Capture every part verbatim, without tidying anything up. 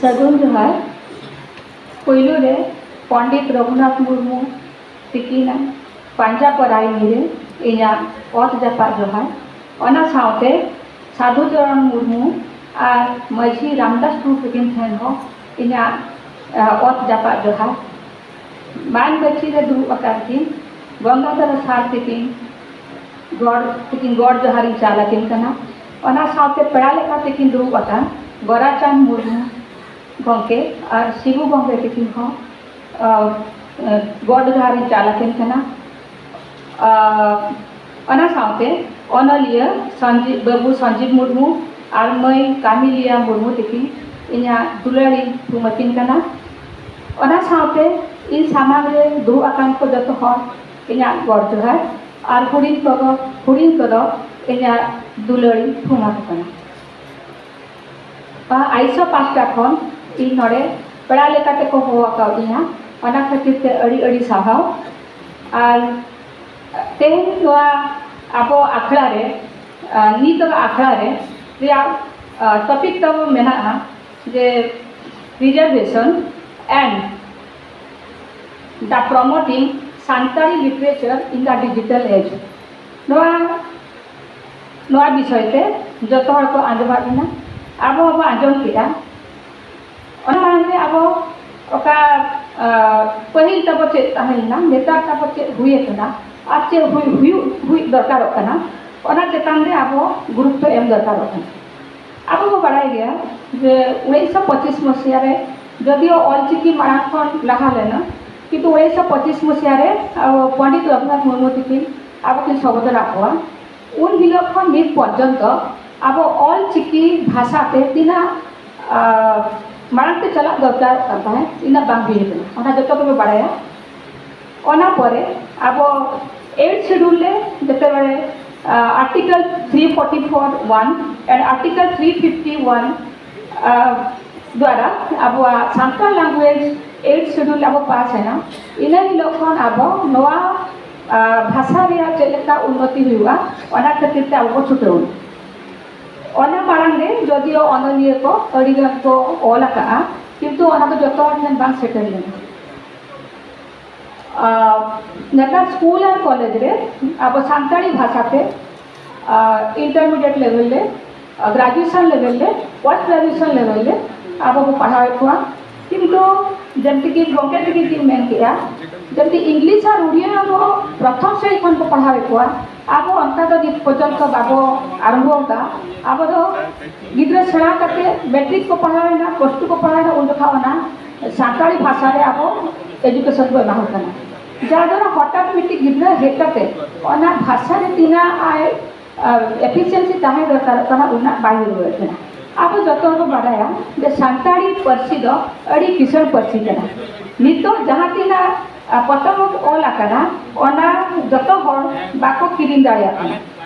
ᱥᱟᱹᱜᱩᱱ ᱡᱚᱦᱟᱨ᱾ ᱯᱳᱭᱞᱳ ᱨᱮ ᱯᱚᱱᱰᱤᱛ ᱨᱚᱜᱷᱩᱱᱟᱛᱷ ᱢᱩᱨᱢᱩ ᱛᱤᱠᱤᱱᱟᱜ ᱯᱟᱸᱡᱟ ᱯᱚᱨᱟᱭᱱᱤ ᱨᱮ ᱤᱧᱟᱹᱜ ᱚᱛ ᱡᱟᱯᱟᱜ ᱡᱚᱦᱟᱨ᱾ ᱚᱱᱟ ᱥᱟᱶᱛᱮ ᱥᱟᱫᱷᱩ ᱪᱚᱨᱚᱬ ᱢᱩᱨᱢᱩ ᱟᱨ ᱢᱟᱹᱡᱷᱤ ᱨᱟᱢᱫᱟᱥ ᱴᱩᱰᱩ ᱛᱤᱠᱤᱱ ᱴᱷᱮᱱ ᱦᱚᱸ ᱤᱧᱟᱹᱜ, ᱟ, ᱚᱛ ᱡᱟᱯᱟᱜ ᱡᱚᱦᱟᱨ᱾ ᱢᱟᱹᱱ ᱵᱟᱹᱪᱷᱤ ᱨᱮ ᱫᱩᱲᱩᱵ ᱟᱠᱟᱱ ᱠᱤᱱ ᱜᱚᱝᱜᱟᱫᱷᱚᱨ ᱥᱟᱨ ᱛᱤᱠᱤᱱ ᱜᱚᱰ, ᱛᱤᱠᱤᱱ ᱜᱚᱰ ᱡᱚᱦᱟᱨᱤᱧ ᱪᱟᱞ ᱟᱹᱠᱤᱱ ᱠᱟᱱᱟ᱾ ᱚᱱᱟ ᱥᱟᱶᱛᱮ ᱯᱮᱲᱟ ᱞᱮᱠᱟ ᱛᱮᱠᱤᱱ ᱫᱩᱲᱩᱵ ᱟᱠᱟᱱ ᱜᱳᱨᱟᱪᱟᱸᱫᱽ ᱢᱩᱨᱢᱩ ᱜᱚᱢᱠᱮ ᱟᱨ ᱥᱤᱵᱩ ᱜᱚᱢᱠᱮ ᱛᱤᱠᱤᱱ ᱦᱚᱸ, ᱟ, ᱟ, ᱜᱚᱰ ᱡᱚᱦᱟᱨᱤᱧ ᱪᱟᱞ ᱟᱹᱠᱤᱱ ᱠᱟᱱᱟ᱾ ᱟ, ᱚᱱᱟ ᱥᱟᱶᱛᱮ ᱚᱱᱚᱞᱤᱭᱟᱹ ᱥᱚᱧᱡᱤᱵ, ᱵᱟᱹᱵᱩ ᱥᱚᱧᱡᱤᱵ ᱢᱩᱨᱢᱩ ᱟᱨ ᱢᱟᱹᱭ ᱠᱟᱢᱤᱞᱤᱭᱟ ᱢᱩᱨᱢᱩ ᱛᱤᱠᱤᱱ ᱤᱧᱟᱹᱜ ᱫᱩᱞᱟᱹᱲᱤᱧ ᱛᱷᱩᱢ ᱟᱹᱠᱤᱱ ᱠᱟᱱᱟ᱾ ᱚᱱᱟ ᱥᱟᱶᱛᱮ ᱤᱧ ᱥᱟᱢᱟᱝ ᱨᱮ ᱫᱩᱲᱩᱵ ᱟᱠᱟᱱ ᱠᱚ ᱡᱚᱛᱚ ᱦᱚᱲ ᱤᱧᱟᱹᱜ ᱜᱚᱰ ᱡᱚᱦᱟᱨ ᱟᱨ ᱦᱩᱰᱤᱧ ᱠᱚᱫᱚ, ᱦᱩᱰᱤᱧ ᱠᱚᱫᱚ ᱤᱧᱟᱹᱜ ᱫᱩᱞᱟᱹᱲᱤᱧ ᱛᱷᱩᱢ ᱟᱠᱚ ᱠᱟᱱᱟ᱾ ᱟ, ᱟᱭᱥᱚ ᱯᱟᱦᱴᱟ ᱠᱷᱚᱱ ᱤᱧ ᱱᱚᱰᱮ ᱯᱮᱲᱟ ᱞᱮᱠᱟᱛᱮ ᱠᱚ ᱦᱚᱦᱚ ᱟᱠᱟᱫᱤᱧᱟ, ᱚᱱᱟ ᱠᱷᱟᱹᱛᱤᱨ ᱛᱮ ᱟᱹᱰᱤ ᱟᱹᱰᱤ ᱥᱟᱨᱦᱟᱣ᱾ ᱟᱨ ᱛᱮᱦᱮᱧ ᱱᱚᱣᱟ ᱟᱵᱚ ᱟᱠᱷᱲᱟ ᱨᱮ, ᱟ, ᱱᱤᱛᱚᱜ ᱟᱠᱷᱲᱟ ᱨᱮ ᱨᱮᱭᱟᱜ, ᱟ, topic ᱛᱟᱵᱚ ᱢᱮᱱᱟᱜᱼᱟ ᱡᱮ Preservation and the Promoting Santali Literature in the Digital Age᱾ ᱱᱚᱣᱟ, ᱱᱚᱣᱟ ᱵᱤᱥᱚᱭ ᱛᱮ ᱡᱚᱛᱚ ᱦᱚᱲ ᱠᱚ ᱟᱸᱡᱚᱢᱟᱫ ᱵᱚᱱᱟ, ᱟᱵᱚ ᱦᱚᱸᱵᱚ ᱟᱸᱡᱚᱢ ᱠᱮᱫᱼᱟ᱾ ᱚᱱᱟ ᱢᱟᱲᱟᱝ ᱨᱮ ᱟᱵᱚ ᱚᱠᱟ, ᱟ, ᱯᱟᱹᱦᱤᱞ ᱛᱟᱵᱚ ᱪᱮᱫ ᱛᱟᱦᱮᱸ ᱞᱮᱱᱟ, ᱱᱮᱛᱟᱨ ᱛᱟᱵᱚ ᱪᱮᱫ ᱦᱩᱭ ᱟᱠᱟᱱᱟ ᱟᱨ ᱪᱮᱫ ᱦᱩᱭ, ᱦᱩᱭᱩᱜ, ᱦᱩᱭ ᱫᱚᱨᱠᱟᱨᱚᱜ ᱠᱟᱱᱟ, ᱚᱱᱟ ᱪᱮᱛᱟᱱ ᱨᱮ ᱟᱵᱚ ᱜᱩᱨᱩᱛᱛᱚ ᱮᱢ ᱫᱚᱨᱠᱟᱨᱚᱜ ᱠᱟᱱᱟ᱾ ᱟᱵᱚ ᱵᱚ ᱵᱟᱲᱟᱭ ᱜᱮᱭᱟ ᱡᱮ ᱩᱱᱤᱥᱥᱚ ᱯᱚᱸᱪᱤᱥ ᱢᱚᱥᱤᱦᱟ ᱨᱮ, ᱡᱚᱫᱤᱭᱳ ᱚᱞᱪᱤᱠᱤ ᱢᱟᱲᱟᱝ ᱠᱷᱚᱱ ᱞᱟᱦᱟ ᱞᱮᱱᱟ, ᱠᱤᱱᱛᱩ ᱩᱱᱤᱥᱥᱚ ᱯᱚᱸᱪᱤᱥ ᱢᱚᱥᱤᱦᱟ ᱨᱮ ᱟᱵᱚ ᱯᱚᱱᱰᱤᱛ ᱨᱚᱜᱷᱩᱱᱟᱛᱷ ᱢᱩᱨᱢᱩ ᱛᱤᱠᱤᱱ ᱟᱵᱚ ᱠᱤᱱ ᱥᱚᱢᱵᱳᱫᱷᱚᱱᱟᱫ ᱵᱚᱱᱟ᱾ ᱩᱱ ᱦᱤᱞᱳᱜ ᱠᱷᱚᱱ ᱱᱤᱛ ᱯᱚᱨᱡᱚᱱᱛᱚ ᱟᱵᱚ ᱚᱞ ᱪᱤᱠᱤ ᱵᱷᱟᱥᱟ ᱛᱮ ᱛᱤᱱᱟᱹᱜ, ᱟ, ᱢᱟᱲᱟᱝ ᱛᱮ ᱪᱟᱞᱟᱜ ᱫᱚᱨᱠᱟᱨᱚᱜ ᱠᱟᱱ ᱛᱟᱦᱮᱸᱫ, ᱤᱱᱟᱹᱜ ᱵᱟᱝ ᱦᱩᱭ ᱟᱠᱟᱱᱟ, ᱚᱱᱟ ᱡᱚᱛᱚ ᱜᱮᱵᱚ ᱵᱟᱲᱟᱭᱟ᱾ ᱚᱱᱟ ᱯᱚᱨᱮ ᱟᱵᱚ eighth schedule ᱨᱮ ᱡᱮᱛᱮ ᱵᱟᱲᱮ, ᱟ, Article three forty-four one and Article three fifty-one, ᱟ, ᱫᱣᱟᱨᱟ ᱟᱵᱚᱣᱟᱜ ᱥᱟᱱᱛᱟᱲ language eighth schedule ᱟᱵᱚ ᱯᱟᱥ ᱮᱱᱟ᱾ ᱤᱱᱟᱹ ᱦᱤᱞᱳᱜ ᱠᱷᱚᱱ ᱟᱵᱚ ᱱᱚᱣᱟ, ᱟ, ᱵᱷᱟᱥᱟ ᱨᱮᱭᱟᱜ ᱪᱮᱫ ᱞᱮᱠᱟ ᱩᱱᱱᱚᱛᱤ ᱦᱩᱭᱩᱜᱼᱟ, ᱚᱱᱟ ᱠᱷᱟᱹᱛᱤᱨ ᱛᱮ ᱟᱵᱚ ᱵᱚ ᱪᱷᱩᱴᱟᱹᱣ ᱮᱱᱟ᱾ ᱚᱱᱟ ᱢᱟᱲᱟᱝ ᱨᱮ ᱡᱚᱫᱤᱭᱳ ᱚᱱᱚᱞᱤᱭᱟᱹ ᱠᱚ ᱟᱹᱰᱤ ᱜᱟᱱ ᱠᱚ ᱚᱞ ᱟᱠᱟᱫᱼᱟ, ᱠᱤᱱᱛᱩ ᱚᱱᱟ ᱫᱚ ᱡᱚᱛᱚ ᱦᱚᱲ ᱴᱷᱮᱱ ᱵᱟᱝ ᱥᱮᱴᱮᱨ ᱞᱮᱱᱟ᱾ ᱟᱨ ᱱᱮᱛᱟᱨ ᱥᱠᱩᱞ ᱟᱨ ᱠᱚᱞᱮᱡᱽ ᱨᱮ ᱟᱵᱚ ᱥᱟᱱᱛᱟᱲᱤ ᱵᱷᱟᱥᱟ ᱛᱮ, ᱟᱨ intermediate level ᱨᱮ, ᱟᱨ graduation level ᱨᱮ, post graduation level ᱨᱮ ᱟᱵᱚ ᱵᱚ ᱯᱟᱲᱦᱟᱣᱮᱫ ᱠᱚᱣᱟ᱾ ᱠᱤᱱᱛᱩ ᱡᱮᱢᱛᱤ ᱠᱤ ᱜᱚᱢᱠᱮ ᱛᱟᱹᱠᱤᱱ ᱠᱤᱱ ᱢᱮᱱ ᱠᱮᱜᱼᱟ, ᱡᱮᱢᱛᱤ ᱤᱝᱞᱤᱥ ᱟᱨ ᱩᱲᱤᱭᱟ ᱟᱵᱚ ᱯᱨᱚᱛᱷᱚᱢ ᱥᱮᱫ ᱠᱷᱚᱱ ᱠᱚ ᱯᱟᱲᱦᱟᱣᱮᱫ ᱠᱚᱣᱟ, ᱟᱵᱚ ᱚᱱᱠᱟ ᱫᱚ ᱱᱤᱛ ᱯᱚᱨᱡᱚᱱᱛᱚ ᱵᱟᱵᱚ ᱟᱨᱟᱢᱵᱷᱚ ᱟᱠᱟᱫᱼᱟ᱾ ᱟᱵᱚ ᱫᱚ ᱜᱤᱫᱽᱨᱟᱹ ᱥᱮᱬᱟ ᱠᱟᱛᱮ ᱢᱮᱴᱨᱤᱠ ᱠᱚ ᱯᱟᱲᱦᱟᱣᱮᱱᱟ, ᱯᱞᱟᱥ ᱴᱩ ᱠᱚ ᱯᱟᱲᱦᱟᱣᱮᱱᱟ, ᱩᱱ ᱡᱚᱠᱷᱟ ᱚᱱᱟ ᱥᱟᱱᱛᱟᱲᱤ ᱵᱷᱟᱥᱟ ᱨᱮ ᱟᱵᱚ education ᱵᱚ ᱮᱢᱟ ᱠᱚ ᱠᱟᱱᱟ᱾ ᱡᱟᱨ ᱫᱚᱣᱟᱨᱟ ᱦᱚᱴᱟᱛ ᱢᱤᱫᱴᱤᱡ ᱜᱤᱫᱽᱨᱟᱹ ᱦᱮᱡ ᱠᱟᱛᱮ ᱚᱱᱟ ᱵᱷᱟᱥᱟ ᱨᱮ ᱛᱤᱱᱟᱹᱜ ᱟᱡ, ᱟᱨ, efficiency ᱛᱟᱦᱮᱸ ᱫᱚᱨᱠᱟᱨᱚᱜ ᱠᱟᱱᱟ, ᱩᱱᱟᱹᱜ ᱵᱟᱭ ᱦᱩᱭ ᱨᱩᱣᱟᱹᱲ ᱠᱟᱱᱟ᱾ ᱟᱵᱚ ᱡᱚᱛᱚ ᱦᱚᱲ ᱵᱚ ᱵᱟᱰᱟᱭᱟ ᱡᱮ ᱥᱟᱱᱛᱟᱲᱤ ᱯᱟᱹᱨᱥᱤ ᱫᱚ ᱟᱹᱰᱤ ᱠᱤᱥᱟᱹᱬ ᱯᱟᱹᱨᱥᱤ ᱠᱟᱱᱟ᱾ ᱱᱤᱛᱚᱜ ᱡᱟᱦᱟᱸ ᱛᱤᱱᱟᱹᱜ, ᱟ, ᱯᱚᱛᱚᱵ ᱚᱞ ᱟᱠᱟᱱᱟ, ᱚᱱᱟ ᱡᱚᱛᱚ ᱦᱚᱲ ᱵᱟᱠᱚ ᱠᱤᱨᱤᱧ ᱫᱟᱲᱮᱭᱟᱜ ᱠᱟᱱᱟ᱾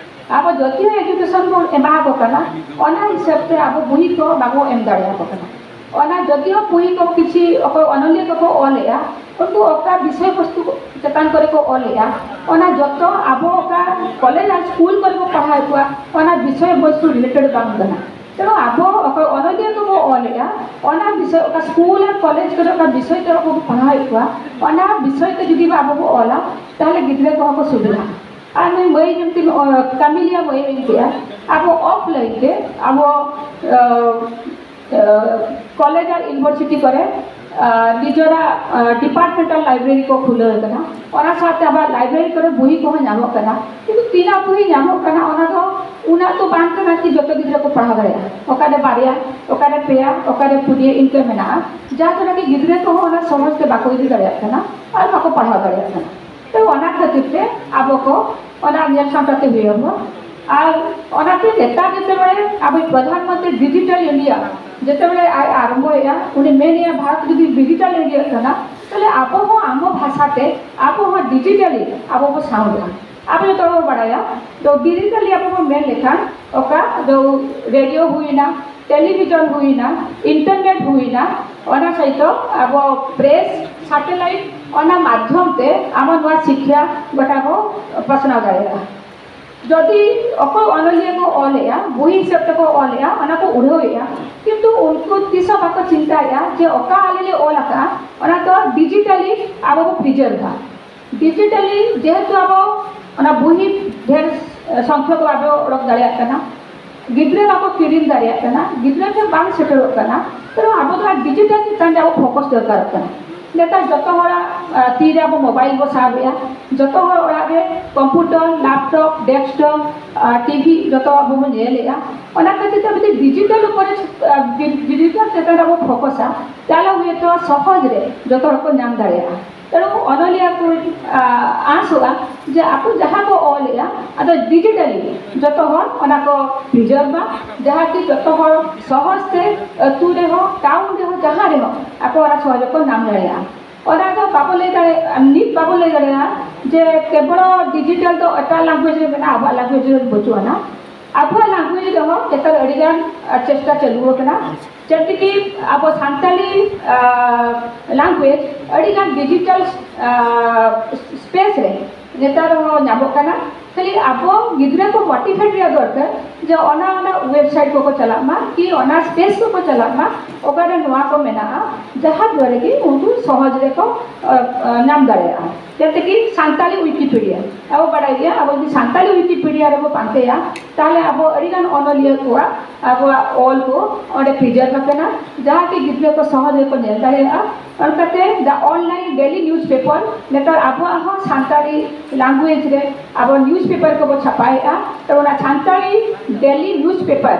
ᱟᱵᱚ ᱡᱚᱫᱤᱭᱳ education ᱵᱚᱱ ᱮᱢᱟ ᱠᱚ ᱠᱟᱱᱟ, ᱚᱱᱟ ᱦᱤᱥᱟᱹᱵ ᱛᱮ ᱟᱵᱚ ᱵᱩᱦᱤ ᱠᱚ ᱵᱟᱵᱚ ᱮᱢ ᱫᱟᱲᱮᱭᱟᱠᱚ ᱠᱟᱱᱟ᱾ ᱚᱱᱟ ᱡᱚᱫᱤᱭᱳ ᱵᱩᱦᱤ ᱠᱚ ᱠᱤᱪᱷᱤ ᱚᱠᱚᱭ ᱚᱱᱚᱞᱤᱭᱟᱹ ᱠᱚᱠᱚ ᱚᱞᱮᱜᱼᱟ, ᱩᱱᱠᱩ ᱚᱠᱟ ᱵᱤᱥᱚᱭ ᱵᱚᱥᱛᱩ ᱪᱮᱛᱟᱱ ᱠᱚᱨᱮ ᱠᱚ ᱚᱞᱮᱜᱼᱟ, ᱚᱱᱟ ᱡᱚᱛᱚ ᱟᱵᱚ ᱚᱠᱟ ᱠᱚᱞᱮᱡᱽ ᱟᱨ ᱥᱠᱩᱞ ᱠᱚᱨᱮ ᱵᱚ ᱯᱟᱲᱦᱟᱣᱮᱫ ᱠᱚᱣᱟ, ᱚᱱᱟ ᱵᱤᱥᱚᱭ ᱵᱚᱥᱛᱩ related ᱵᱟᱝ ᱠᱟᱱᱟ᱾ ᱛᱮᱱᱩ ᱟᱵᱚ ᱚᱠᱚᱭ ᱚᱱᱚᱞᱤᱭᱟᱹ ᱠᱚᱵᱚ ᱚᱞᱮᱜᱼᱟ, ᱚᱱᱟ ᱵᱤᱥᱚᱭ ᱚᱠᱟ ᱥᱠᱩᱞ ᱟᱨ ᱠᱚᱞᱮᱡᱽ ᱠᱚᱨᱮ ᱚᱠᱟ ᱵᱤᱥᱚᱭ ᱛᱮ ᱟᱵᱚ ᱵᱚ ᱯᱟᱲᱦᱟᱣᱮᱫ ᱠᱚᱣᱟ, ᱚᱱᱟ ᱵᱤᱥᱚᱭ ᱛᱮ ᱡᱩᱫᱤ ᱟᱵᱚ ᱵᱚ ᱚᱞᱟ, ᱛᱟᱦᱞᱮ ᱜᱤᱫᱽᱨᱟᱹ ᱠᱚᱦᱚᱸ ᱠᱚ ᱥᱩᱫᱷᱨᱟᱹᱜᱼᱟ᱾ ᱟᱨ ᱱᱩᱭ ᱢᱟᱹᱭ ᱡᱮᱢᱛᱤ, ᱚ, ᱠᱟᱢᱤᱞᱤᱭᱟ ᱢᱟᱹᱭ ᱢᱮᱱ ᱠᱮᱜᱼᱟ, ᱟᱵᱚ offline ᱛᱮ ᱟᱵᱚ, ᱚ, ᱚ, ᱠᱚᱞᱮᱡᱽ ᱟᱨ ᱤᱭᱩᱱᱤᱵᱷᱟᱨᱥᱤᱴᱤ ᱠᱚᱨᱮ, ᱚ, ᱱᱤᱡᱮᱨᱟᱜ, ᱚ, departmental library ᱠᱚ ᱠᱷᱩᱞᱟᱹᱣ ᱠᱟᱱᱟ᱾ ᱚᱱᱟ ᱥᱟᱶᱛᱮ ᱟᱵᱚᱣᱟᱜ library ᱠᱚᱨᱮ ᱵᱩᱦᱤ ᱠᱚᱦᱚᱸ ᱧᱟᱢᱚᱜ ᱠᱟᱱᱟ, ᱠᱤᱱᱛᱩ ᱛᱤᱱᱟᱹᱜ ᱵᱩᱦᱤ ᱧᱟᱢᱚᱜ ᱠᱟᱱᱟ, ᱚᱱᱟ ᱫᱚ ᱩᱱᱟᱹᱜ ᱫᱚ ᱵᱟᱝ ᱠᱟᱱᱟ ᱠᱤ ᱡᱚᱛᱚ ᱜᱤᱫᱽᱨᱟᱹ ᱠᱚ ᱯᱟᱲᱦᱟᱣ ᱫᱟᱲᱮᱭᱟᱜᱼᱟ᱾ ᱚᱠᱟᱨᱮ ᱵᱟᱨᱭᱟ, ᱚᱠᱟᱨᱮ ᱯᱮᱭᱟ, ᱚᱠᱟᱨᱮ ᱯᱩᱱᱭᱟᱹ ᱤᱱᱠᱟᱹ ᱢᱮᱱᱟᱜᱼᱟ, ᱡᱟᱦᱟᱸ ᱫᱚ ᱱᱟᱠᱤ ᱜᱤᱫᱽᱨᱟᱹ ᱠᱚᱦᱚᱸ ᱚᱱᱟ ᱥᱚᱦᱚᱡᱽ ᱛᱮ ᱵᱟᱠᱚ ᱤᱫᱤ ᱫᱟᱲᱮᱭᱟᱜ ᱠᱟᱱᱟ ᱟᱨ ᱵᱟᱠᱚ ᱯᱟᱲᱦᱟᱣ ᱫᱟᱲᱮᱭᱟᱜ ᱠᱟᱱᱟ᱾ ᱛᱚ ᱚᱱᱟ ᱠᱷᱟᱹᱛᱤᱨ ᱛᱮ ᱟᱵᱚ ᱠᱚ ᱚᱱᱟ ᱧᱮᱞ ᱥᱟᱢᱴᱟᱣ ᱛᱮ ᱦᱩᱭᱩᱜᱼᱟ᱾ ᱟᱨ ᱚᱱᱟᱛᱮ ᱱᱮᱛᱟᱨ ᱡᱮᱛᱮᱵᱮᱞᱮ ᱟᱵᱚ ᱯᱨᱚᱫᱷᱟᱱ ᱢᱚᱱᱛᱨᱤ ᱰᱤᱡᱤᱴᱟᱞ ᱤᱱᱰᱤᱭᱟ ᱡᱮᱛᱮᱵᱮᱞᱮ ᱟᱡ ᱟᱨᱟᱢᱵᱷᱚᱭᱮᱜᱼᱟ, ᱩᱱᱤ ᱢᱮᱱᱮᱜᱼᱟ ᱵᱷᱟᱨᱚᱛ ᱡᱩᱫᱤ ᱰᱤᱡᱤᱴᱟᱞ ᱤᱱᱰᱤᱭᱟ ᱠᱟᱱᱟ, ᱛᱟᱦᱞᱮ ᱟᱵᱚ ᱦᱚᱸ ᱟᱵᱚ ᱵᱷᱟᱥᱟ ᱛᱮ ᱟᱵᱚ ᱦᱚᱸ ᱰᱤᱡᱤᱴᱟᱞᱤ ᱟᱵᱚ ᱵᱚ ᱥᱟᱶᱫᱟ᱾ ᱟᱵᱚ ᱡᱚᱛᱚ ᱦᱚᱲ ᱵᱚ ᱵᱟᱲᱟᱭᱟ, ᱛᱚ ᱰᱤᱡᱤᱴᱟᱞᱤ ᱟᱵᱚ ᱵᱚ ᱢᱮᱱ ᱞᱮᱠᱷᱟᱱ ᱚᱠᱟ ᱫᱚ ᱨᱮᱰᱤᱭᱳ ᱦᱩᱭᱱᱟ, ᱴᱮᱞᱤᱵᱷᱤᱡᱚᱱ ᱦᱩᱭᱱᱟ, ᱤᱱᱴᱟᱨᱱᱮᱴ ᱦᱩᱭᱱᱟ, ᱚᱱᱟ ᱥᱟᱶᱛᱮ ᱟᱵᱚ ᱯᱨᱮᱥ, ᱥᱮᱴᱮᱞᱟᱭᱤᱴ, ᱚᱱᱟ ᱢᱟᱫᱽᱫᱷᱚᱢ ᱛᱮ ᱟᱵᱚ ᱱᱚᱣᱟ ᱥᱤᱠᱠᱷᱟ ᱜᱚᱴᱟ ᱵᱚ ᱯᱟᱥᱱᱟᱣ ᱫᱟᱲᱮᱭᱟᱜᱼᱟ᱾ ᱡᱩᱫᱤ ᱚᱠᱚᱭ ᱚᱱᱚᱞᱤᱭᱟᱹ ᱠᱚ ᱚᱞᱮᱜᱼᱟ, ᱵᱳᱭ ᱦᱤᱥᱟᱹᱵ ᱛᱮᱠᱚ ᱚᱞᱮᱜᱼᱟ, ᱚᱱᱟ ᱠᱚ ᱩᱰᱷᱟᱹᱣᱮᱜᱼᱟ, ᱠᱤᱱᱛᱩ ᱩᱱᱠᱩ ᱛᱤᱥ ᱦᱚᱸ ᱵᱟᱠᱚ ᱪᱤᱱᱛᱟᱹᱭᱮᱜᱼᱟ ᱡᱮ ᱚᱠᱟ ᱟᱞᱮ ᱞᱮ ᱚᱞ ᱟᱠᱟᱫᱼᱟ, ᱚᱱᱟ ᱫᱚ ᱰᱤᱡᱤᱴᱟᱞᱤ ᱟᱵᱚ ᱵᱚ ᱯᱨᱤᱡᱟᱨᱵᱷᱟ᱾ ᱰᱤᱡᱤᱴᱟᱞᱤ ᱡᱮᱦᱮᱛᱩ ᱟᱵᱚ ᱚᱱᱟ ᱵᱳᱭ ᱰᱷᱮᱨ ᱥᱚᱝᱠᱷᱚᱠ ᱵᱟᱵᱚ ᱚᱰᱚᱠ ᱫᱟᱲᱮᱭᱟᱜ ᱠᱟᱱᱟ, ᱜᱤᱫᱽᱨᱟᱹ ᱵᱟᱠᱚ ᱠᱤᱨᱤᱧ ᱫᱟᱲᱮᱭᱟᱜ ᱠᱟᱱᱟ, ᱜᱤᱫᱽᱨᱟᱹ ᱴᱷᱮᱱ ᱵᱟᱝ ᱥᱮᱴᱮᱨᱚᱜ ᱠᱟᱱᱟ, ᱛᱚ ᱟᱵᱚ ᱫᱚ ᱰᱤᱡᱤᱴᱟᱞ ᱪᱮᱛᱟᱱ ᱨᱮ ᱟᱵᱚ ᱯᱷᱳᱠᱟᱥ ᱫᱚᱨᱠᱟᱨᱚᱜ ᱠᱟᱱᱟ᱾ ᱱᱮᱛᱟᱨ ᱡᱚᱛᱚ ᱦᱚᱲᱟᱜ ᱛᱤᱨᱮ ᱟᱵᱚ ᱢᱳᱵᱟᱭᱤᱞ ᱵᱚ ᱥᱟᱵᱮᱜᱼᱟ, ᱡᱚᱛᱚ ᱦᱚᱲ ᱚᱲᱟᱜ ᱨᱮ ᱠᱚᱢᱯᱤᱭᱩᱴᱟᱨ, ᱞᱮᱯᱴᱚᱯ, ᱰᱮᱥᱠᱴᱚᱯ, ᱴᱤᱵᱷᱤ ᱡᱚᱛᱚ ᱟᱵᱚ ᱵᱚ ᱧᱮᱞᱮᱜᱼᱟ᱾ ᱚᱱᱟ ᱠᱷᱟᱹᱛᱤᱨ ᱛᱮ ᱡᱩᱫᱤ ᱰᱤᱡᱤᱴᱟᱞ ᱩᱯᱚᱨᱮ, ᱰᱤᱡᱤᱴᱟᱞ ᱪᱮᱛᱟᱱ ᱨᱮ ᱟᱵᱚ ᱯᱷᱳᱠᱟᱥᱟ, ᱛᱟᱦᱚᱞᱮ ᱦᱚᱭᱛᱚ ᱥᱚᱦᱚᱡᱽ ᱨᱮ ᱡᱚᱛᱚ ᱦᱚᱲ ᱠᱚ ᱧᱟᱢ ᱫᱟᱲᱮᱭᱟᱜᱼᱟ᱾ ᱛᱮᱬᱩ ᱚᱱᱚᱞᱤᱭᱟᱹ ᱠᱚ ᱟᱸᱥᱚᱜᱼᱟ ᱡᱮ ᱟᱠᱚ ᱡᱟᱦᱟᱸ ᱠᱚ ᱚᱞᱮᱜᱼᱟ, ᱟᱫᱚ ᱰᱤᱡᱤᱴᱟᱞᱤ ᱡᱚᱛᱚ ᱦᱚᱲ ᱚᱱᱟ ᱠᱚ ᱯᱨᱤᱡᱟᱨᱵᱷ ᱢᱟ, ᱡᱟᱦᱟᱸ ᱠᱤ ᱡᱚᱛᱚ ᱦᱚᱲ ᱥᱚᱦᱚᱡᱽ ᱛᱮ ᱟᱹᱛᱩ ᱨᱮᱦᱚᱸ, ᱴᱟᱣᱩᱱ ᱨᱮᱦᱚᱸ, ᱡᱟᱦᱟᱸ ᱨᱮᱦᱚᱸ ᱟᱠᱚ ᱚᱱᱟ ᱥᱚᱦᱚᱡᱽ ᱠᱚ ᱧᱟᱢ ᱫᱟᱲᱮᱭᱟᱜᱼᱟ᱾ ᱚᱱᱟ ᱫᱚ ᱵᱟᱵᱚ ᱞᱟᱹᱭ ᱫᱟᱲᱮᱭᱟᱜᱼᱟ, ᱱᱤᱛ ᱵᱟᱵᱚ ᱞᱟᱹᱭ ᱫᱟᱲᱮᱭᱟᱜᱼᱟ ᱡᱮ ᱠᱮᱵᱚᱞ ᱰᱤᱡᱤᱴᱟᱞ ᱫᱚ ᱮᱴᱟᱜ ᱞᱮᱝᱜᱩᱭᱮᱡᱽ ᱨᱮ ᱢᱮᱱᱟᱜᱼᱟ, ᱟᱵᱚᱣᱟᱜ ᱞᱮᱝᱜᱩᱭᱮᱡᱽ ᱨᱮ ᱵᱟᱹᱪᱩᱜ ᱟᱱᱟ᱾ ᱟᱵᱚᱣᱟᱜ ᱞᱮᱝᱜᱩᱭᱮᱡᱽ ᱨᱮᱦᱚᱸ ᱱᱮᱛᱟᱨ ᱟᱹᱰᱤᱜᱟᱱ ᱪᱮᱥᱴᱟ ᱪᱟᱹᱞᱩ ᱟᱠᱟᱱᱟ, ᱡᱮᱢᱛᱤ ᱠᱤ ᱟᱵᱚ ᱥᱟᱱᱛᱟᱞᱤ ᱞᱮᱝᱜᱩᱭᱮᱡᱽ ᱟᱹᱰᱤᱜᱟᱱ ᱰᱤᱡᱤᱴᱟᱞ ᱥᱯᱮᱥ ᱨᱮ ᱱᱮᱛᱟᱨ ᱦᱚᱸ ᱧᱟᱢᱚᱜ ᱠᱟᱱᱟ᱾ ᱠᱷᱟᱹᱞᱤ ᱟᱵᱚ ᱜᱤᱫᱽᱨᱟᱹ ᱠᱚ ᱢᱳᱴᱤᱵᱷᱮᱴ ᱨᱮᱭᱟᱜ ᱫᱚᱨᱠᱟᱨ ᱡᱮ ᱚᱱᱟ, ᱚᱱᱟ ᱣᱮᱵᱥᱟᱭᱤᱴ ᱠᱚᱠᱚ ᱪᱟᱞᱟᱜ ᱢᱟ, ᱠᱤ ᱚᱱᱟ ᱥᱯᱮᱥ ᱠᱚᱠᱚ ᱪᱟᱞᱟᱜ ᱢᱟ, ᱚᱠᱟᱨᱮ ᱱᱚᱣᱟ ᱠᱚ ᱢᱮᱱᱟᱜᱼᱟ, ᱡᱟᱦᱟᱸ ᱫᱣᱟᱨᱟ ᱠᱤ ᱩᱱᱠᱩ ᱥᱚᱦᱚᱡᱽ ᱨᱮᱠᱚ ᱧᱟᱢ ᱫᱟᱲᱮᱭᱟᱜᱼᱟ᱾ ᱡᱮᱢᱛᱤ ᱠᱤ ᱥᱟᱱᱛᱟᱞᱤ ᱣᱤᱠᱤᱯᱤᱰᱤᱭᱟ, ᱟᱵᱚ ᱵᱟᱲᱟᱭ ᱜᱮᱭᱟ, ᱟᱵᱚ ᱡᱩᱫᱤ ᱥᱟᱱᱛᱟᱞᱤ ᱣᱤᱠᱤᱯᱤᱰᱤᱭᱟ ᱨᱮᱵᱚ ᱯᱟᱱᱛᱮᱭᱟ, ᱛᱟᱦᱚᱞᱮ ᱟᱵᱚ ᱟᱹᱰᱤᱜᱟᱱ ᱚᱱᱚᱞᱤᱭᱟᱹ ᱠᱚᱣᱟᱜ ᱟᱵᱚᱣᱟᱜ ᱚᱞ ᱠᱚ ᱚᱸᱰᱮ ᱯᱨᱤᱡᱟᱨᱵᱷ ᱟᱠᱟᱱᱟ, ᱡᱟᱦᱟᱸ ᱠᱤ ᱜᱤᱫᱽᱨᱟᱹ ᱠᱚ ᱥᱚᱦᱚᱡᱽ ᱨᱮᱠᱚ ᱧᱮᱞ ᱫᱟᱲᱮᱭᱟᱜᱼᱟ᱾ ᱚᱱᱠᱟᱛᱮ the online daily newspaper, ᱱᱮᱛᱟᱨ ᱟᱵᱚᱣᱟᱜ ᱦᱚᱸ ᱥᱟᱱᱛᱟᱲᱤ ᱞᱮᱝᱜᱩᱭᱮᱡᱽ ᱨᱮ ᱟᱵᱚ ᱱᱤᱭᱩᱡᱽ ᱯᱮᱯᱟᱨ ᱠᱚᱵᱚ ᱪᱷᱟᱯᱟᱭᱮᱫᱼᱟ᱾ ᱛᱚ ᱚᱱᱟ Santali daily news paper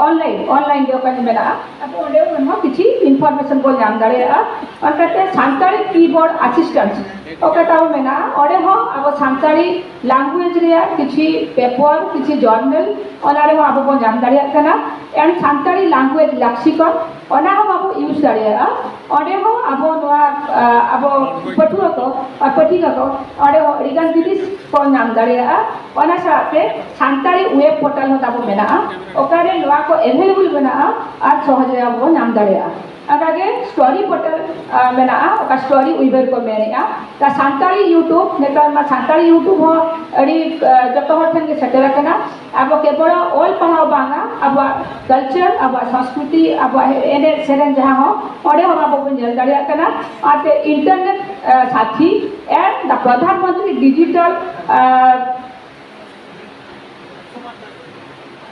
online, online ᱨᱮ ᱚᱠᱟ ᱢᱮᱱᱟᱜᱼᱟ, ᱟᱵᱚ ᱚᱸᱰᱮ ᱠᱷᱚᱱ ᱦᱚᱸ ᱠᱤᱪᱷᱤ ᱤᱱᱯᱷᱚᱨᱢᱮᱥᱚᱱ ᱵᱚᱱ ᱧᱟᱢ ᱫᱟᱲᱮᱭᱟᱜᱼᱟ᱾ ᱚᱱᱠᱟᱛᱮ ᱥᱟᱱᱛᱟᱲᱤ ᱠᱤᱵᱳᱨᱰ ᱟᱥᱤᱥᱴᱮᱱᱴ ᱚᱠᱟ ᱛᱟᱵᱚ ᱢᱮᱱᱟᱜᱼᱟ, ᱚᱸᱰᱮ ᱦᱚᱸ ᱟᱵᱚ ᱥᱟᱱᱛᱟᱲᱤ ᱞᱮᱝᱜᱩᱭᱮᱡᱽ ᱨᱮᱭᱟᱜ ᱠᱤᱪᱷᱤ ᱯᱮᱯᱟᱨ, ᱠᱤᱪᱷᱤ ᱡᱟᱨᱱᱟᱞ, ᱚᱱᱟ ᱨᱮᱦᱚᱸ ᱟᱵᱚ ᱵᱚᱱ ᱧᱟᱢ ᱫᱟᱲᱮᱭᱟᱜ ᱠᱟᱱᱟ᱾ ᱮᱱᱰ ᱥᱟᱱᱛᱟᱲᱤ ᱞᱮᱝᱜᱩᱭᱮᱡᱽ ᱞᱮᱠᱥᱤᱠᱚᱱ, ᱚᱱᱟ ᱦᱚᱸ ᱵᱟᱵᱚ ᱤᱭᱩᱡᱽ ᱫᱟᱲᱮᱭᱟᱜᱼᱟ᱾ ᱚᱸᱰᱮ ᱦᱚᱸ ᱟᱵᱚ ᱱᱚᱣᱟ, ᱟ, ᱟᱵᱚ ᱯᱟᱹᱴᱷᱩᱣᱟᱹ ᱠᱚ ᱟᱨ ᱯᱟᱹᱴᱷᱤᱠᱟ ᱠᱚ ᱚᱸᱰᱮ ᱦᱚᱸ ᱟᱹᱰᱤᱜᱟᱱ ᱡᱤᱱᱤᱥ ᱠᱚ ᱧᱟᱢ ᱫᱟᱲᱮᱭᱟᱜᱼᱟ᱾ ᱚᱱᱟ ᱥᱟᱶᱛᱮ ᱥᱟᱱᱛᱟᱲᱤ ᱣᱮᱵ ᱯᱳᱨᱴᱟᱞ ᱦᱚᱸ ᱛᱟᱵᱚ ᱢᱮᱱᱟᱜᱼᱟ, ᱚᱠᱟᱨᱮ ᱱᱚᱣᱟ ᱠᱚ ᱮᱵᱷᱮᱞᱮᱵᱚᱞ ᱢᱮᱱᱟᱜᱼᱟ ᱟᱨ ᱥᱚᱦᱚᱡᱮ ᱟᱵᱚ ᱵᱚ ᱧᱟᱢ ᱫᱟᱲᱮᱭᱟᱜᱼᱟ᱾ ᱚᱱᱠᱟᱜᱮ ᱥᱴᱳᱨᱤ ᱯᱳᱨᱴᱟᱞ, ᱟ, ᱢᱮᱱᱟᱜᱼᱟ, ᱚᱠᱟ ᱥᱴᱳᱨᱤ ᱣᱤᱵᱷᱟᱨ ᱠᱚ ᱢᱮᱱᱮᱜᱼᱟ᱾ ᱛᱟ ᱥᱟᱱᱛᱟᱲᱤ YouTube, ᱱᱮᱛᱟᱨ ᱢᱟ ᱥᱟᱱᱛᱟᱲᱤ YouTube ᱦᱚᱸ ᱟᱹᱰᱤ, ᱟ, ᱡᱚᱛᱚ ᱦᱚᱲ ᱴᱷᱮᱱ ᱜᱮ ᱥᱮᱴᱮᱨ ᱟᱠᱟᱱᱟ᱾ ᱟᱵᱚ ᱠᱮᱵᱚᱞ ᱚᱞ ᱯᱟᱲᱦᱟᱣ ᱵᱟᱝᱟ, ᱟᱵᱚᱣᱟᱜ ᱠᱟᱞᱪᱟᱨ, ᱟᱵᱚᱣᱟᱜ ᱥᱚᱝᱥᱠᱨᱤᱛᱤ, ᱟᱵᱚᱣᱟᱜ ᱮᱱᱮᱡ ᱥᱮᱨᱮᱧ ᱡᱟᱦᱟᱸ ᱦᱚᱸ, ᱚᱸᱰᱮ ᱦᱚᱸ ᱟᱵᱚ ᱵᱚᱱ ᱧᱮᱞ ᱫᱟᱲᱮᱭᱟᱜ ᱠᱟᱱᱟ᱾ ᱚᱱᱟᱛᱮ internet, ᱟ, ᱥᱟᱛᱷᱤ and the Pradhan Mantri digital, ᱟ,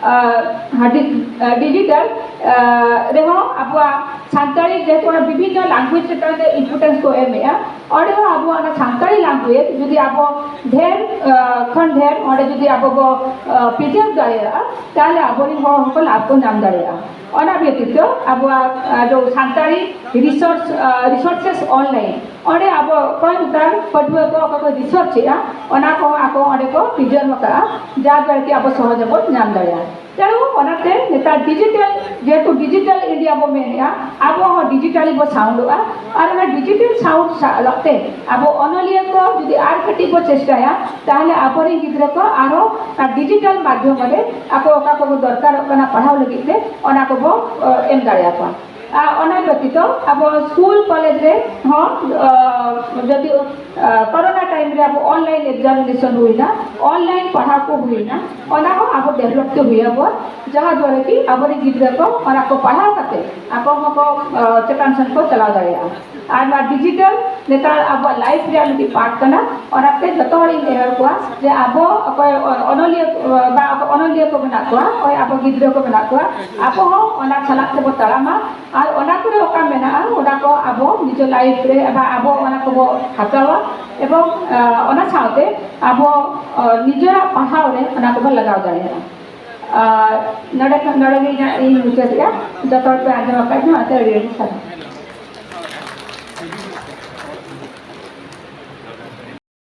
ᱟ, ᱦᱟ-, ᱰᱤ-, ᱟ, digital, ᱟ, ᱨᱮᱦᱚᱸ ᱟᱵᱚᱣᱟᱜ ᱥᱟᱱᱛᱟᱲᱤ ᱡᱮᱦᱮᱛᱩ ᱚᱱᱟ ᱵᱤᱵᱷᱤᱱᱱᱚ language ᱪᱮᱛᱟᱱ ᱨᱮ importance ᱠᱚ ᱮᱢᱮᱜᱼᱟ, ᱚᱸᱰᱮ ᱦᱚᱸ ᱟᱵᱚᱣᱟᱜ ᱚᱱᱟ ᱥᱟᱱᱛᱟᱲᱤ language ᱡᱩᱫᱤ ᱟᱵᱚ ᱰᱷᱮᱨ, ᱟ, ᱠᱷᱚᱱ ᱰᱷᱮᱨ ᱚᱸᱰᱮ ᱡᱩᱫᱤ ᱟᱵᱚ ᱵᱚ, ᱟ, preserve ᱫᱟᱲᱮᱭᱟᱜᱼᱟ, ᱛᱟᱦᱞᱮ ᱟᱵᱚᱨᱮᱱ ᱦᱚᱲ ᱦᱚᱸᱠᱚ ᱞᱟᱵᱷ ᱠᱚ ᱧᱟᱢ ᱫᱟᱲᱮᱭᱟᱜᱼᱟ᱾ ᱚᱱᱟ ᱵᱮᱛᱤᱛᱚ ᱟᱵᱚᱣᱟᱜ, ᱟ, ᱡᱚ ᱥᱟᱱᱛᱟᱲᱤ resource, ᱟ, resources online, ᱚᱸᱰᱮ ᱟᱵᱚ ᱚᱠᱚᱭ ᱱᱮᱛᱟᱨ ᱯᱟᱹᱴᱷᱩᱣᱟᱹ ᱠᱚ ᱚᱠᱚᱭ ᱠᱚ research ᱮᱜᱼᱟ, ᱚᱱᱟ ᱠᱚᱦᱚᱸ ᱟᱠᱚ ᱚᱸᱰᱮ ᱠᱚ preserve ᱟᱠᱟᱜᱼᱟ, ᱡᱟᱦᱟᱸ ᱫᱚ ᱟᱨᱠᱤ ᱟᱵᱚ ᱥᱚᱦᱚᱡ ᱵᱚᱱ ᱧᱟᱢ ᱫᱟᱲᱮᱭᱟᱜᱼᱟ᱾ ᱛᱮᱬᱩ ᱚᱱᱟᱛᱮ ᱱᱮᱛᱟᱨ digital, ᱡᱮᱦᱮᱛᱩ digital India ᱵᱚ ᱢᱮᱱᱮᱜᱼᱟ, ᱟᱵᱚ ᱦᱚᱸ digitally ᱵᱚ sound ᱚᱜᱼᱟ᱾ ᱟᱨ ᱚᱱᱟ digital sound ᱥᱟᱞᱟᱜ ᱛᱮ ᱟᱵᱚ ᱚᱱᱚᱞᱤᱭᱟᱹ ᱠᱚ ᱡᱩᱫᱤ ᱟᱨ ᱠᱟᱹᱴᱤᱡ ᱵᱚ ᱪᱮᱥᱴᱟᱭᱟ, ᱛᱟᱦᱞᱮ ᱟᱵᱚᱨᱮᱱ ᱜᱤᱫᱽᱨᱟᱹ ᱠᱚ ᱟᱨᱦᱚᱸ ᱚᱱᱟ digital ᱢᱟᱫᱽᱫᱷᱚᱢ ᱨᱮ ᱟᱠᱚ ᱚᱠᱟ ᱠᱚᱠᱚ ᱫᱚᱨᱠᱟᱨᱚᱜ ᱠᱟᱱᱟ ᱯᱟᱲᱦᱟᱣ ᱞᱟᱹᱜᱤᱫ ᱛᱮ, ᱚᱱᱟ ᱠᱚᱵᱚ, ᱮ, ᱮᱢ ᱫᱟᱲᱮᱭᱟᱠᱚᱣᱟ᱾ ᱟᱨ ᱚᱱᱟ ᱵᱮᱛᱤᱛᱚ ᱟᱵᱚ ᱥᱠᱩᱞ ᱠᱚᱞᱮᱡᱽ ᱨᱮ ᱦᱚᱸ, ᱟ, ᱡᱚᱫᱤ, ᱟ, ᱠᱚᱨᱳᱱᱟ time ᱨᱮ ᱟᱵᱚ online examination ᱦᱩᱭᱱᱟ, online ᱯᱟᱲᱦᱟᱣ ᱠᱚ ᱦᱩᱭᱱᱟ, ᱚᱱᱟ ᱦᱚᱸ ᱟᱵᱚ develop ᱛᱮ ᱦᱩᱭ ᱟᱵᱚᱱ, ᱡᱟᱦᱟᱸ ᱫᱚ ᱟᱨᱠᱤ ᱟᱵᱚᱨᱮᱱ ᱜᱤᱫᱽᱨᱟᱹ ᱠᱚ ᱚᱱᱟ ᱠᱚ ᱯᱟᱲᱦᱟᱣ ᱠᱟᱛᱮ ᱟᱠᱚ ᱦᱚᱸᱠᱚ, ᱟ, ᱪᱮᱛᱟᱱ ᱥᱮᱱ ᱠᱚ ᱪᱟᱞᱟᱣ ᱫᱟᱲᱮᱭᱟᱜᱼᱟ᱾ ᱟᱨ ᱱᱚᱣᱟ digital ᱱᱮᱛᱟᱨ ᱟᱵᱚᱣᱟᱜ life ᱨᱮᱭᱟᱜ ᱢᱤᱫᱴᱤᱡ part ᱠᱟᱱᱟ᱾ ᱚᱱᱟᱛᱮ ᱡᱚᱛᱚ ᱦᱚᱲᱤᱧ ᱱᱮᱦᱚᱨ ᱠᱚᱣᱟ ᱡᱮ ᱟᱵᱚ ᱚᱠᱚᱭ ᱚᱱᱚᱞᱤᱭᱟᱹ ᱵᱟ ᱚᱱᱚᱞᱤᱭᱟᱹ ᱠᱚ ᱢᱮᱱᱟᱜ ᱠᱚᱣᱟ, ᱦᱳᱭ, ᱟᱵᱚ ᱜᱤᱫᱽᱨᱟᱹ ᱠᱚ ᱢᱮᱱᱟᱜ ᱠᱚᱣᱟ, ᱟᱵᱚ ᱦᱚᱸ ᱚᱱᱟ ᱥᱟᱞᱟᱜ ᱛᱮᱵᱚ ᱛᱟᱲᱟᱢᱟ᱾ ᱟᱨ ᱚᱱᱟ ᱠᱚᱨᱮ ᱚᱠᱟ ᱢᱮᱱᱟᱜᱼᱟ, ᱚᱱᱟ ᱠᱚ ᱟᱵᱚ ᱱᱤᱡᱮ life ᱨᱮ ᱵᱟ ᱟᱵᱚ ᱚᱱᱟ ᱠᱚᱵᱚ ᱦᱟᱛᱟᱣᱟ ᱮᱵᱚᱝ, ᱟ, ᱚᱱᱟ ᱥᱟᱶᱛᱮ ᱟᱵᱚ, ᱟ, ᱱᱤᱡᱮᱨᱟᱜ ᱯᱟᱲᱦᱟᱣ ᱨᱮ ᱚᱱᱟ ᱠᱚᱵᱚ ᱞᱟᱜᱟᱣ ᱫᱟᱲᱮᱭᱟᱜᱼᱟ᱾ ᱟᱨ ᱱᱚᱰᱮ ᱠᱷᱚᱱ, ᱱᱚᱰᱮ ᱜᱮ ᱤᱧᱟᱹᱜ ᱤᱧ ᱢᱩᱪᱟᱹᱫᱮᱜᱼᱟ᱾ ᱡᱚᱛᱚ ᱦᱚᱲ ᱯᱮ ᱟᱸᱡᱚᱢ ᱟᱠᱟᱫ ᱜᱮᱭᱟ, ᱚᱱᱟᱛᱮ ᱟᱹᱰᱤ ᱟᱹᱰᱤ ᱥᱟᱨᱦᱟᱣ᱾